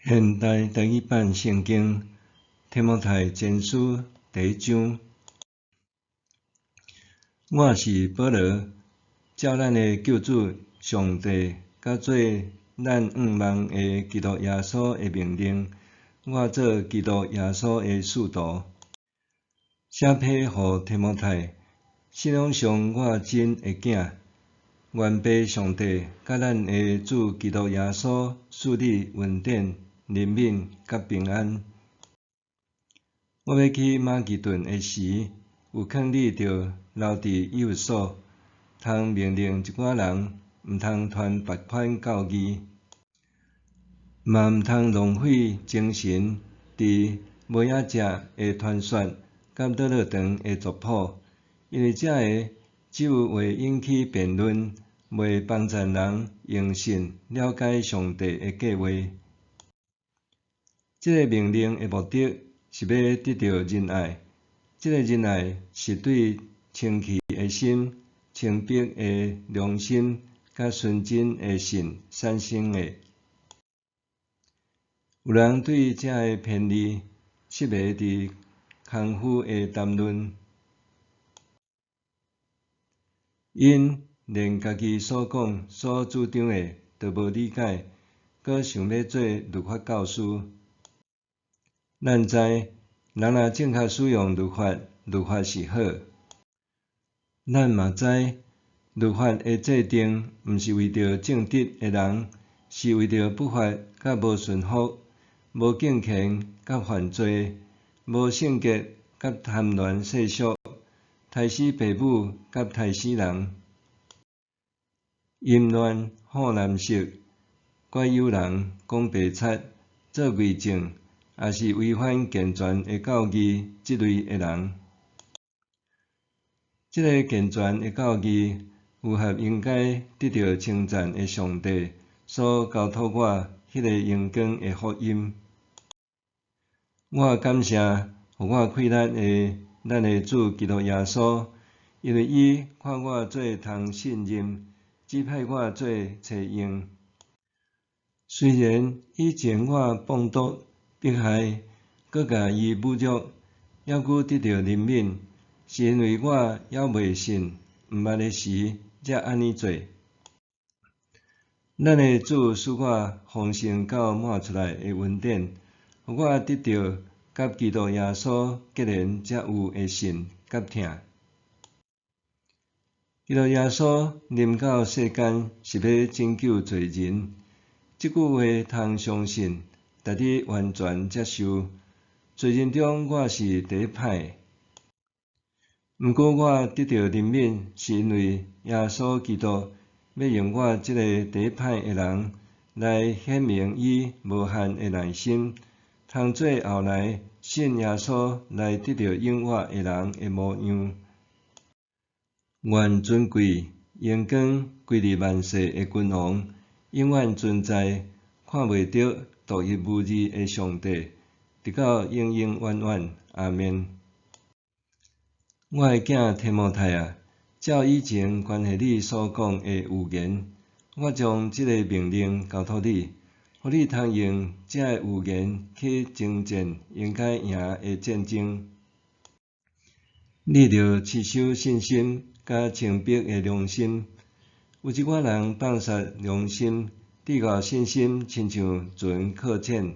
現代台語版聖經提摩太前書第一章。我是保羅，照咱的救主上帝佮做咱向望的基督耶穌的命令，我做基督耶穌的使徒。寫批予提摩太，信仰上我真的囝。願父上帝佮咱的主基督耶穌賜你恩典、憐憫佮平安。我欲去馬其頓的時，有勸你著留佇以弗所，通命令一寡人，毋通傳別款教義，嘛毋通浪費精神佇無影食的傳說佮落落長的族譜，因為這个只有會引起辯論，袂幫贊人用信了解上帝的計劃。這个命令的目的是欲得著仁愛，這个仁愛是對清氣的心、清白的良心佮純真的信產生的。有人對這个偏離，失迷佇空虛的談論，𪜶連家己所講、所主張的都無理解，閣想欲做律法教師。咱知，人若正確使用律法，律法是好。咱嘛知，律法的制定，毋是為著正直的人，是為著不法佮無順服、無敬虔佮犯罪、無聖潔佮貪戀世俗、刣死父母佮刣死人、淫亂、好男色、拐誘人、講白賊、做偽證，抑是違反健全的教義這類的人。這个健全的教義，符合應該得著稱讚的上帝所交託我彼个榮光的福音。我感謝予我氣力的咱的主基督耶穌，因為伊看我做通信任，指派我做差用。雖然以前我放毒迫害，閣共伊侮辱，猶閣得著憐憫，是因為我猶未信、毋捌的時，才按呢做。咱的主賜我豐盛到滿出來的恩典，予我得著佮基督耶穌結連才有的信佮疼。基督耶穌臨到世間是欲拯救罪人，這句話通相信，值得完全接受。罪人中我是第一歹的。毋過我得著憐憫，是因為耶穌基督欲用我這個第一歹的人來顯明伊無限的耐心，通做後來信耶穌來得著永活的人的模樣。願尊貴、榮光歸予萬世的君王，永遠存在、看袂著、獨一無二的上帝，直到永永遠遠。阿們。我的囝提摩太啊，照以前關係你所講的預言，我將這個命令交託你，予你通用這个預言去爭戰應該贏的戰爭。你著持守信心佮清白的良心。有一寡人放殺良心，至到信心親像船擱淺。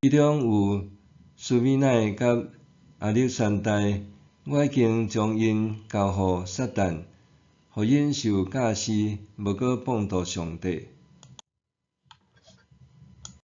其中有士美乃佮亞歷山大，我已經將𪜶交予撒旦，予𪜶受教示，無閣放蕩上帝。